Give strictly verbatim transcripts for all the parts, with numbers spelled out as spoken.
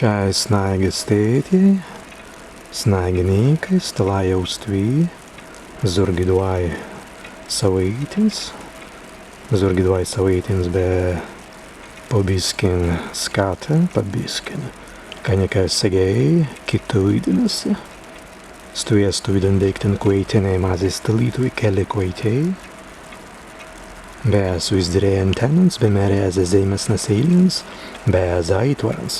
Kāi snāiga stētjai, snāiga nīkai, stalāi jāu stwi zūrgi dwāi sawaītins, zūrgi dwāi sawaītins be pa biskin skata, pa biskin. Ka nika segēi kitawīdina si. Stwi ast stawīdan deīktan kwēitenei mazzi stalītwei kelli kwēitei. Be as wis dirēi en tennans, be mēri ezze Zeimesnas eilins, be ezze aitwarans.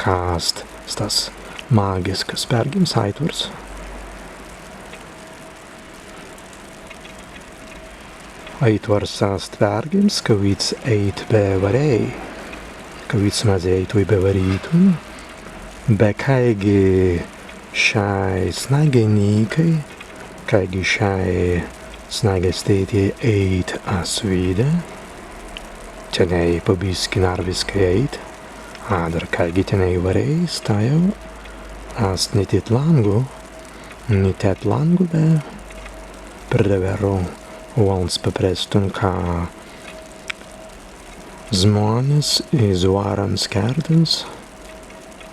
Ka ast stas magisks pergims aitwars. Aitwars ast pergims, kawīds ēit be warēi, kawīds mazzi ēitwei be warītun, be kāigi šai snāigai nīkai, kāigi šai snāigai stētjai ēit, as widāi, tenēi pa biskin arwiskai ēit, adder kāigi tenēi warēi, sta jāu ast ni tīt lāngu, ni tēt lāngu be prawerru walns paprestun, ka zmānes iz wārans kērdans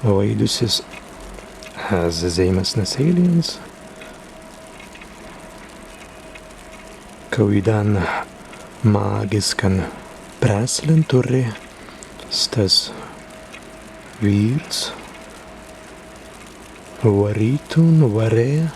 waīdusis ezze Zeimesnas eilins, kawīdan magiskan praslan turri stas wīrds, warītun, warēi,